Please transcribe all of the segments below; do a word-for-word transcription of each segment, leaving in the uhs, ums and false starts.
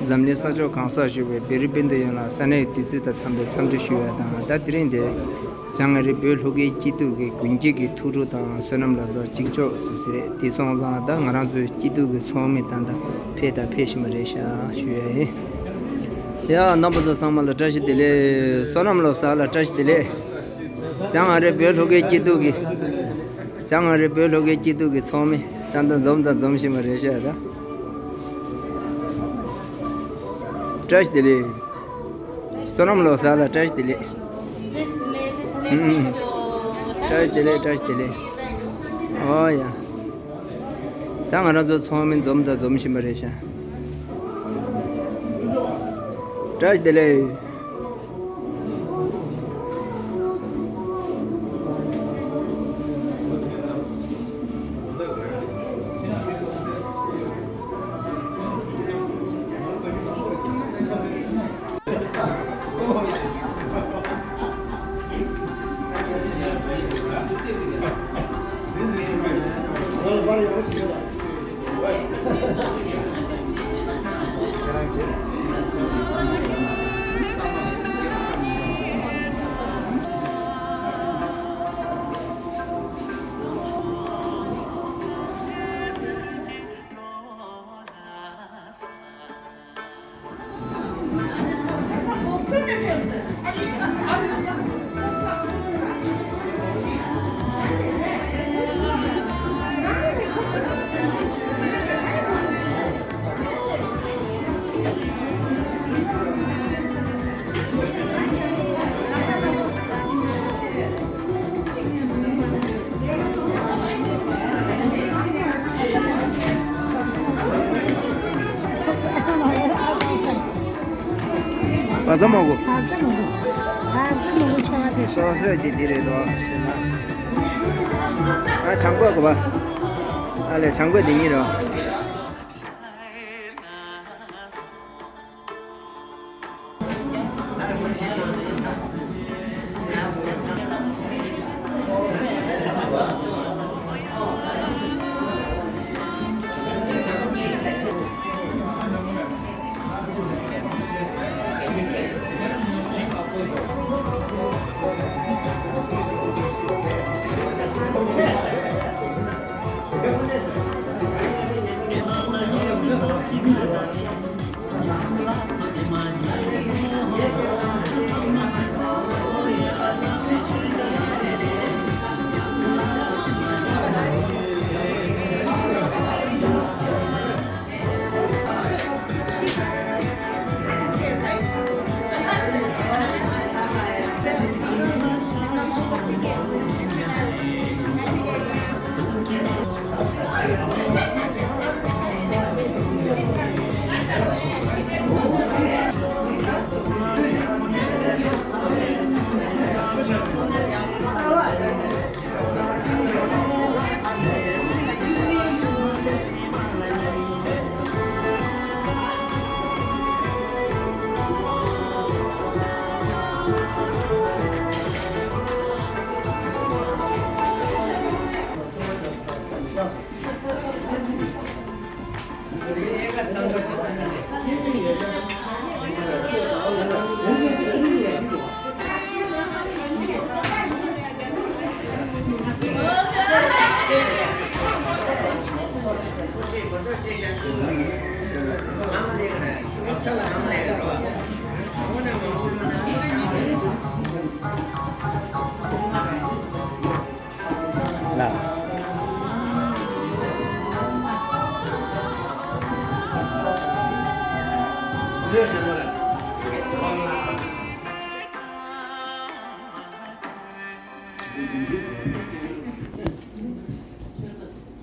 འཛམ་གླིང་ས་ཕྱོགས་གང་སར་བཞུགས་པའི་བོད་རིགས་སྤུན་ཟླ་ཡོངས་ལ་ས་གནས་དུས་ཚོད་དང་འཚམས་པའི་འཚམས་འདྲི་ཞུ་ཡ་དང་། ད་དེ་རིང་འདིར་བྱང་ཨ་རིའི་བོད་ལྷོ་ཁའི་སྐྱིད་སྡུག་གི་དགུན་དཀྱིལ་གྱི་ཐུགས་སྤྲོ་དང་བསོད་ནམས་ལ་སོགས་གཅིག་ལྕོགས་དུས་ཚོད་རེད། དེ་སོང་ཙང་ད་ང་རང་ཚོའི་སྐྱིད་སྡུག་གི་ཚོགས་མི་ད་ལྟ་ཕེབས་དང་ཕེབས་བཞིན་པ་རེད་ཤག་ཞུ་ཡ་ཡིན། ཡ། རྣམ་པ་ཚོ་ཚང་མ་ལ་བཀྲ་ཤིས་བདེ་ལེགས། བསོད་ནམས་ལོ་གསར་ལ་བཀྲ་ཤིས་བདེ་ལེགས། བྱང་ཨ་རིའི་བོད་ལྷོ་ཁའི་སྐྱིད་སྡུག་གི། བྱང་ཨ་རིའི་བོད་ལྷོ་ཁའི་སྐྱིད་སྡུག་གི་ཚོགས་མི་ད་ལྟ་འཛོམས་དང་འཛོམས་བཞིན་པ་རེད་ཤག་ད། བཀྲ་ཤིས་བདེ་ལེགས། བསོད་ནམས་ལོ་གསར་ལ་བཀྲ་ཤིས་བདེ་ལེགས། ཧུམ། བཀྲ་ཤིས་བདེ་ལེགས། བཀྲ་ཤིས་བདེ་ལེགས། ཨོ་ཡ། ད་ང་རང་ཚོ་ཚོགས་མི་འཛོམས་དང་འཛོམས་བཞིན་པ་རེད་ཤག་བཀྲ་ཤིས་བདེ་ལེགས། བ་ཚ་མོ་གོ། བ་ཚ་མོ་གོ། བ་ཚ་མོ་གོ་ཆོ་བ་དེ། སོ་སོས་ཀྱི་འདི་རེད་དོ་ཞེ་ན། ང་བྱང་གོས་གོ་བ། ཨ་ལས་བྱང་གོས་འདི་གཉིས་རེད།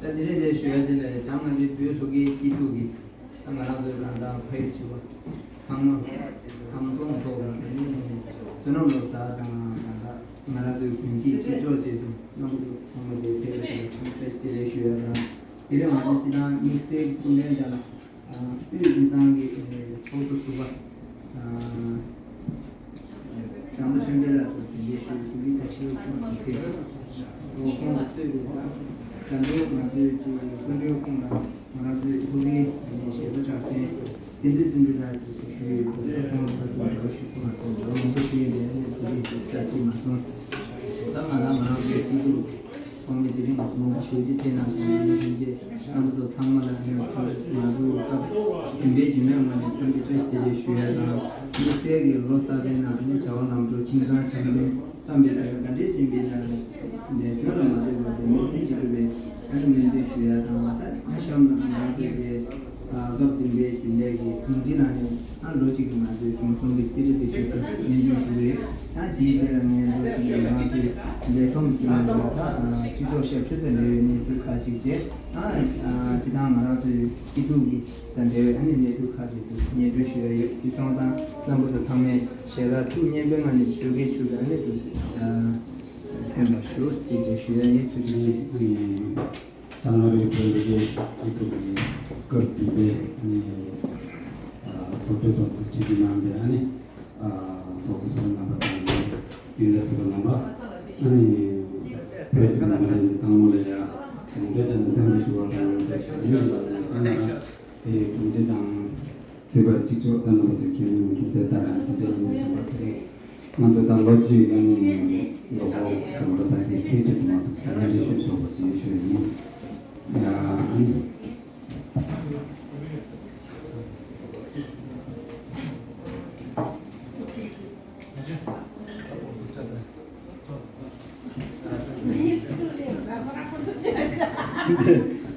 ད་དེ་རིང་འདིར་ཞུ་ཡ་དེ་ལ་བྱང་ཨ་རིའི་བོད་ལྷོ་ཁའི་སྐྱིད་སྡུག་གི། ད་ང་རང་ཚོའི་གང་ལྟར་ཕ་ཡུལ་བྱེད་པ་ཚང་མ་ཚང་འཛོམས་ཐོག་ལ་དེ་ནས་བསོད་ནམས་ལོ་གསར་དང་། ད་ལྟ་ང་རང་ཚོའི་དགུན་དཀྱིལ་ཆེ་ཕྱོགས་རྗེས་སུ་རྣམ་པ་ཚོ་ཚང་མ་དེ་ཕེབས་པ་དེ་ལ་ཐུགས་རྗེ་ཆེ་ཞུ་ཡ་དང་། དེ་རིང་ང་ཚོ་སྤྱི་བཏང་དམིགས་བསལ་གྱི་སྐུ་མགྲོན་དང་། དབུས་དབུས་གཙང་གི་ཚོགས་གཙོ་ཟུར་པ་བྱམས་པ་ཆོས་འཕེལ་ལགས་ཚོར་གདན་འདྲེན་ཞུ་བའི་གུས་ལུགས་དང་ཐུགས་ཆུང་གིས་ཕེབས་སོང་། ཁོང་ལ་གཙོས་པའི་ད་དུང་ང་ཚོའི་ཅིག་སྐུ་མགྲོན་ཁོང་དང་ང་རང་ཚོའི་ལྷོ་ཁའི་གཞས་པ་གྲགས་ཅན་བསྟན་འཛིན་བསྟན་ ལ་དུས་སུ་ཞུས་ཡོད་པ་དང་ཁོང་ཕར་ཚུར་འདྲ་བོ་ཞུ་དགོས་མ་སོང་འདྲ་བོ་མང་པོ་ཞུས་ཡོད་པས་ཨ་ནི་ཐུགས་རྗེ་ཆེ་ལྕགས་ཀྱིས་མ་སོང་། ད་ང་རང་ང་རང་ཚོའི་སྐྱིད་སྡུག་ཚོགས་མི་དེ་རིང་ང་ཚོ་མང་པོ་ཞེ་པོ་ཅིག་བལྟས་གནང་སོང་། ཡིན་ནའི་ལྷན་རྒྱས་རྣམ་པ་ཚོ་ཚང་མ་ལ་ཨ་ནི་ཚང་མ་ང་ཚོ་སྐབས་བདུན་པའི་རྒྱུན་ལས་ངོས་ནས་འཚམས་འདྲི་བཀྲ་ཤིས་བདེ་ལེགས་ཞུ་ཡ་དང་། དམིགས་བསལ་གྱི་ལོ་གསར་པའི་ནང་ཨ་ནི་བྱ་བ་ལམ་འགྲོ་ཁྱིམ་ཚང་འཆམ་མཐུན་བསམ་པའི་བསམ་པ་ག་འདྲའི་བྱིན་པའི་ནང་ནས་ལས་དོན་ལ་མ་ལྟོས་པར་དེ་མོ་ནི་ཅི་རུ་བའི་ཨ་ནི་སྨོན་འདུན་ཞུ་ཡ་དང་། ད་ཨ་གཤམ་ལ་ང་ཚོ་གི་སྐབས་བདུན་པའི་རྒྱུན་ལས་ཀྱི་དྲུང་ཆེ་ལགས་ནས་ཨ་ལོ་གཅིག་གི་ང་ཚོའི་བྱུང་སོང་གི་རྩིས་ཁྲ་དེ་ཞུས་ཚེ་སྙན་སྒྲོན་ཞུ་གི་རེད། ཨ་དེའི་རྗེས་ལ་ངས་ལོ་གཅིག་གི་ང་ཚོའི་ལས་བསྡོམས་ཟིན་ནས་ད་སྤྱི་ཚོགས་ཞབས་ཞུ་དང་འབྲེལ་བའི་གནས་ཚུལ་ཁག་ཅིག་བྱས། ཨ་སྤྱི་བཏང་ང་རང་ཚོའི་སྐྱིད་སྡུག་གི་དང་འབྲེལ་བའི་ཨ་ནི་གནས་ཚུལ་ཁག་ཅིག་དེ་སྙན་སྒྲོན་ཞུ་ཡ་ཡོད། དེ་སོང་ཙང་རྣམ་པ་ཚོ་ཚང་མས་ཞལ་ལག་ཐུགས་མཉེས་པོའི་ངང་ནས་ཞུ་གི་ཞུ་གི་ཨ་ནི་དུ་སེམས་ལ་ཞུ་ཅིག་ཅིག་ཞུ་ཡ་ཡིན། ཐུགས་རྗེ་ཆེ། ཨ་ནི་བྱང་ཨ་རིའི་བོད་རིགས་སྐྱིད་སྡུག་གི་སྐབས་བདུན་པའི་ཨ་ནི་ཨ་དུས་དྲན་ཐོག་ཏུ་ཆིབས་བསྒྱུར་གནང་བའི་ཨ་ནི་ཨ་ཚོགས་གཙོ་ཟུར་པ་རྣམ་པ་དང་རྒྱུན་ལས་ཟུར་པ་རྣམ་པ། ཨ་ནི་བོད་ཀྱི་ནང་པ་ཚང་མ་ལ་ཡ་གང་འདྲ་བྱས་ནས་འཚམས་འདྲི་ཞུ་བ་དང་། ཨ་ནི་ཨ་ནི་དེའི་དྲུང་ཆེ་དང་། བོད་པ་གཅིག་ལྕོགས་ད་ནང་ཚོས་ཁྱེད་ཉིད་མཁྱེན་གསལ་ལྟར་ཡང་དེ་འདྲ་ཡིན་པའི་བཟོ་འདྲ་དེ་རེད། ང་ཚོ་ད་ལོ་གཅིག་ཡན་ནས་ལོ་འཁོར་བཟོ་འདྲ་ད་དེ་རྩིས་ཁྲ་དུ་མ་ཐུག་ཟེར་ན་འདི་ཤོད་ཆོག་པ་ཞིག་ཤོད་ཡིན། ཡ་ཨ་ནི།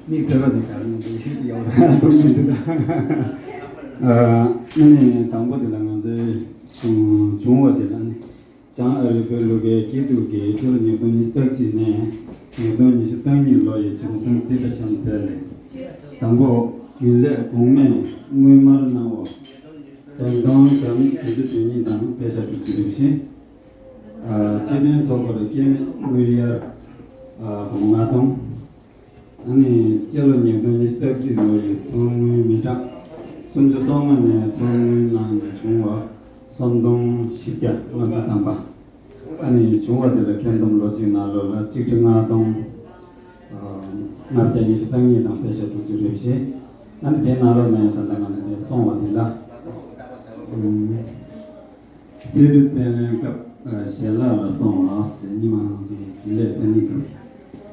མིག་ཐོན་པ་ཞིག་ག་རེ་ཡོང་གི་ཡོད་ཡོད་འདུག་མི་འདུག་ཨ་ནི་དང་པོ་དེ་ལ་ང་ཚོའི་བྱུང་བ་དེ་ལ་ནི་བྱང་ཨ་རི་བོད་ལུགས་ཀྱི་སྐྱིད་སྡུག་གི་ཕྱི་ལོ་ཉིས་སྟོང་ཉི་ཤུ་རྩ་གཅིག་ནས་ཉིས་སྟོང་ཉི་ཤུ་རྩ་གཉིས་ལོ་ཡི་བྱུང་སོང་རྩིས་ཁྲ་གཤམ་གསལ་ལས། དང་པོ་རྒྱུན་ལས་གོང་མས་དངུལ་སྨར་གནང་བ་བདུན་སྟོང་བརྒྱ་དྲུག་ཅུ་དོན་གཉིས་དང་པད་ཤག་དྲུག་ཅུ་རེ་བཞི། ཨ་སྤྱི་དོན་ཚོགས་པར་སྐྱེད་མེད་དངུལ་གཡར་ཨ་སྒོར་མོ་ལྔ་སྟོང་། ཨ་ནི་སྤྱི་ལོ་ཉིས་སྟོང་ཉི་ཤུ་རྩ་གཅིག་ལོ་ཡི་ཚོགས་དངུལ་མི་གྲངས་སུམ་ཅུ་སོ་ལྔ་ནས་ཚོགས་དངུལ་ནང་ནས་བྱུང་བ་སུམ་སྟོང་བཞི་བརྒྱ་ལྔ་བཅུ་ཐམ་པ། ཨ་ནི་བྱུང་བ་དེ་ལ་ཁྱོན་བསྡོམས་ལོ་གཅིག་ནང་ལོགས་ལ་གཅིག་ཁྲི་ལྔ་སྟོང་ལྔ་བརྒྱ་ཉི་ཤུ་རྩ་གཉིས་དང་པད་ཤག་དྲུག་ཅུ་རེ་བཞི། ཨ་ནི་དེའི་ནང་ལོགས་ནས་ད་ལྟ་ང་ཚོ་དེ་སོང་བ་དེ་ལ། ཨུམ། རྩིས་ཁྲ་བཙན་ལེན་སྐབས་ཞལ་ལག་ལ་སོང་བ་ཟེར་ཉི་མ་ང་ཚོ་རྒྱུན་ལས་སེ་ནི་སྐབས་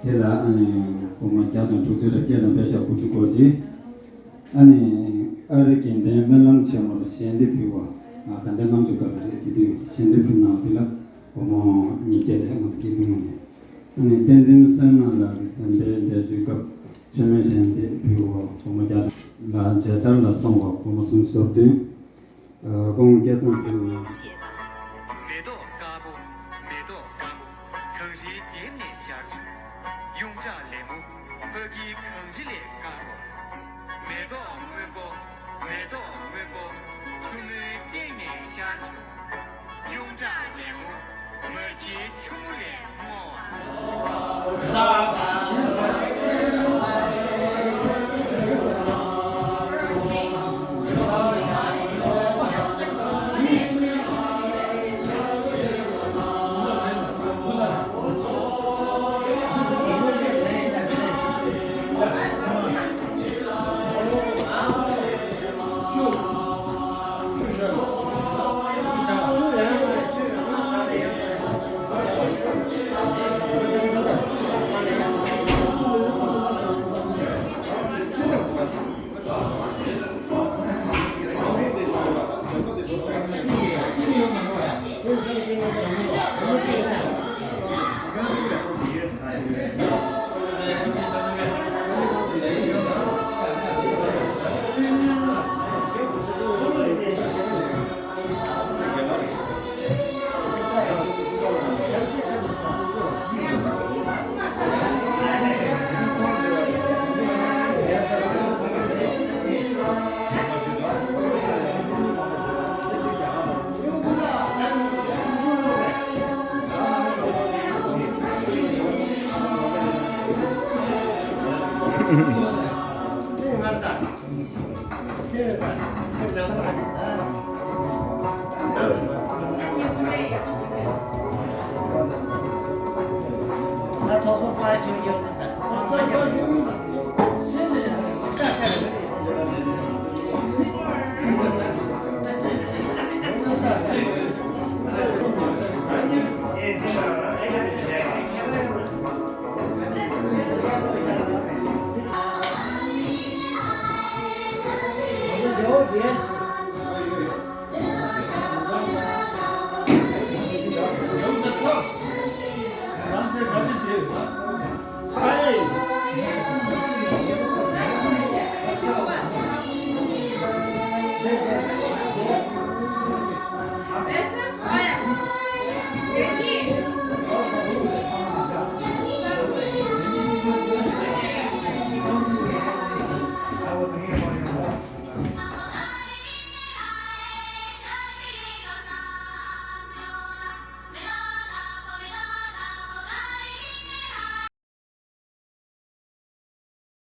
དེ་ལ་ཨ་ནི་སྒོར་མོ་བརྒྱ་དང་དྲུག་ཅུ་རེ་བརྒྱད་དང་པད་ཤག་དགུ་བཅུ་གོ་གཅིག་ཨ་ནི་ཨ་རི་དགེ་ལྡན་སྨོན་ལམ་ཆེན་མོར་ཞལ་འདེབས་ཕུལ་བ། ང་ད་ལྟ་ལྔ་བཅུ་སྐབས་རེད། དེ་དུས་ཞལ་འདེབས་ཕུལ་གནང་དེ་ལ་སྒོར་མོ་ཉིས་བརྒྱ་བྱས། ང་ཚོ་སྐྱིད་སྡུག་ངོས་ནས། ཨ་ནི་བསྟན་འཛིན་བསོད་ནམས་ལགས་ཀྱི་གཟན་པའི་འདས་མཆོད་སྐབས་མཆོད་མེ་ཞལ་འདེབས་ཕུལ་བ་སྒོར་མོ་བརྒྱ་དང་། ལ་མཇལ་དར་ལ་སོང་བ་སྒོར་མོ་སུམ་ཅུ་སོ་བདུན། ཨ་ཁོང་སྐལ་བཟང་ཟེར་བ། མེ་ཏོག་དཀར་པོ། མེ་ཏོག་དཀར་པོ། གངས་རིའི་ལྡེབས་ནས་ཤར་བྱུང་། ཡོངས་གྲགས་ལེབ་མོ། ཕ་གིའི་གངས་རི་ལས་དཀར་པོ། མེ་ཏོག་སྔོན་པོ། མེ་ཏོག་སྔོན་པོ། ཆུ་མོའི་སྟེང་ནས་ཤར་བྱུང་། ཡོངས་གྲགས་ལེབ་མོ། མ་གིའི་ཆུ་མོ་ལས་སྔོ་བ།